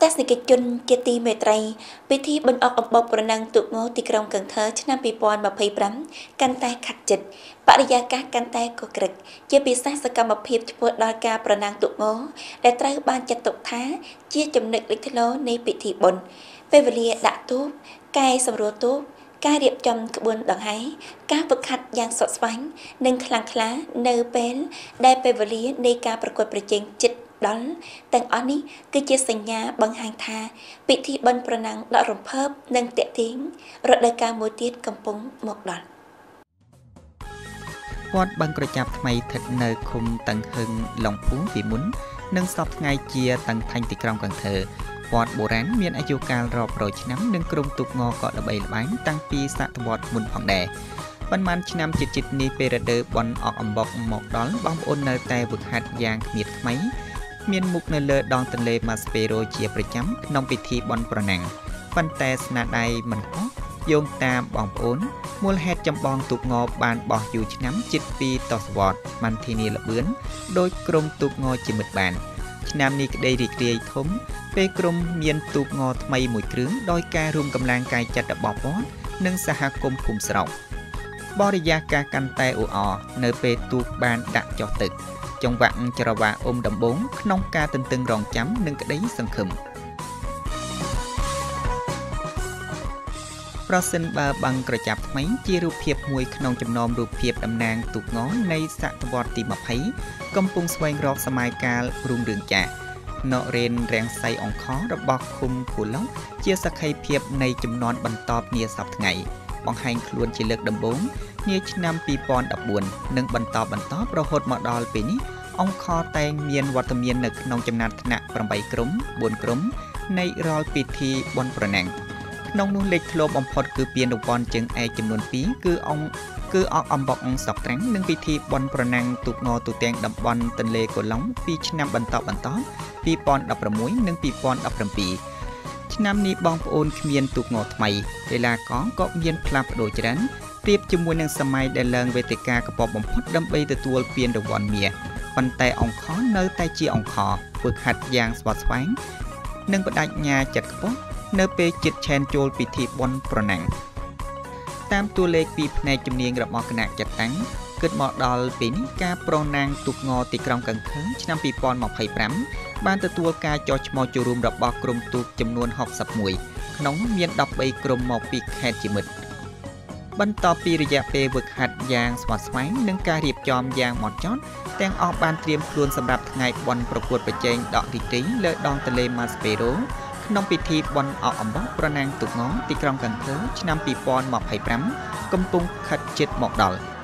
ស្សនិកជនជាទីមេត្រីពិធីបុណ្យអកអំបុកប្រណាំងទូកងទីក្រុងកង្ធើឆ្នាំ2025កាន់តែខាត់ចិត្តបរិយាកាសកាន់តែកក្រឹកជាពិសេសសកម្មភាពឆ្ពោះដល់ការប្រណាំងទូកងដែលត្រូវបានចាត់ទុកថាជាចំណុចលេចធ្លោនៃពិធីបុណ្យពេលវេលាដាក់ទូបកែសម្រួលទូបការរៀបចំក្បួនដង្ហែការហ្វឹកហាត់យ៉ាងស្វិតស្វាញនិងខ្លាំងក្លានៅពេលដែលពេលវេលានៃការប្រកួតប្រជែងជិតដល់ទាំងអស់នេះគឺជាសញ្ញាបង្ហាញថាពិធីបុណ្យប្រណាំងដ៏រំភើបនិងទាក់ទាញរដូវកាលមួយទៀតកំពុងមកដល់វត្តបឹងក្រចាប់ថ្មីស្ថិតនៅឃុំតឹងហឹងឡុងភូពីមុននិងសពថ្ងៃជាតឹងថាញ់ទីក្រុងកង្ធើវត្តបុរាណមានអាយុកាលរាប់រយឆ្នាំនិងក្រុមទូកងក៏ល្បីល្បាញតាំងពីសតវត្សមុនផងដែរប៉ុន្មានឆ្នាំជិតៗនេះពេលរដូវបុណ្យអកអំបុកមកដល់បងប្អូននៅតែវឹកហាត់យ៉ាងគ្មានថ្មីមានមុខនៅលើដងទន្លេម៉ាស្ពេរ៉ូជាប្រចាំក្នុងពិធីបុណ្យប្រណាំងប៉ុន្តែស្នាដៃមិនខុសយោងតាមបងប្អូនមូលហេតុចម្បងទូកងបានបោះយូរឆ្នាំជិត2ទសវត្សរ៍បានធានាល្បឿនដោយក្រុមទូកងជាមិត្តបានឆ្នាំនេះក្តីរីករាយធំពេលក្រុមមានទូកងថ្មីមួយគ្រឿងដោយការរួមកម្លាំងកាយចិត្តរបស់វត្តនិងសហគមន៍ភូមិស្រុកបរិយាកាសកាន់តែអ៊ូអរនៅពេលទូកបានដាក់ចុះទឹកចង្វាក់ច្រវាអ៊ុំដំបងក្នុងការទន្ទឹងរង់ចាំនិងក្តីសង្ឃឹមប្រសិនបើបឹងក្រចាប់ថ្មីជារូបភាពមួយក្នុងចំណោមរូបភាពតំណាងទូកងនៃសតវត្សទី20កំពុងស្វែងរកសម័យកាលរុងរឿងចាស់នរេនរាំងសីអង្គខរបស់ឃុំភូឡុងជាសក្ខីភាពនៃចំនួនបន្តនាសប្តាហ៍ថ្ងៃបង្ហាញខ្លួនជាលើកដំបូងនាឆ្នាំ2014និងបន្តរហូតមកដល់ពេលនេះអង្គខតែងមានវត្តមាននៅក្នុងចំណាត់ថ្នាក់8ក្រុម4ក្រុមនៃរាល់ពិធីបុណ្យប្រណាំងក្នុងនោះលេចធ្លោបំផុតគឺពានរង្វាន់ជើងឯកចំនួន2គឺអង្គគឺអកអំបុកសពត្រាំងនិងពិធីបុណ្យប្រណាំងទូកងទូទាំងតំបន់ទន្លេកូឡុង2ឆ្នាំបន្ត2016និង2017ឆ្នាំនេះបងប្អូនគ្មានទូកងថ្មីកីឡាករក៏មានផ្លាស់ប្ដូរច្រើនប្រៀបជាមួយនឹងសម័យដែលឡើងវេទិកាកពប់បំផុតដើម្បីទទួលពានរង្វាន់មាសប៉ុន្តែអង្គខនៅតែជាអង្គខហ្វឹកហាត់យ៉ាងស្វាត់ស្វែងនិងបដិញ្ញាចិត្តខ្ពស់នៅពេលជិតឆែនចូលពិធីបុណ្យប្រណាំងតាមតួលេខពីផ្នែកជំនាញរបស់គណៈចាត់តាំងគិតមកដល់ពេលនេះការប្រណាំងទូកងទីក្រុងកង្ឃឹងឆ្នាំ2025បានទទួលការចុះឈ្មោះចូលរួមរបស់ក្រុមទូកចំនួន61ក្នុងមាន13ក្រុមមកពីខេត្តជាមិត្តបន្ទាប់ពីរយៈពេលវឹកហាត់យ៉ាងស្វាត់ស្វែងនិងការរៀបចំយ៉ាងម៉ត់ចត់ទាំងអស់បានត្រៀមខ្លួនសម្រាប់ថ្ងៃបុណ្យប្រកួតប្រជែងដករីករាយលើដងទន្លេម៉ាស្ពេរ៉ូក្នុងពិធីបុណ្យអកអំបុកប្រណាំងទូកងទីក្រុងកង្ឃើឆ្នាំ2025កំពុងខិតជិតមកដល់។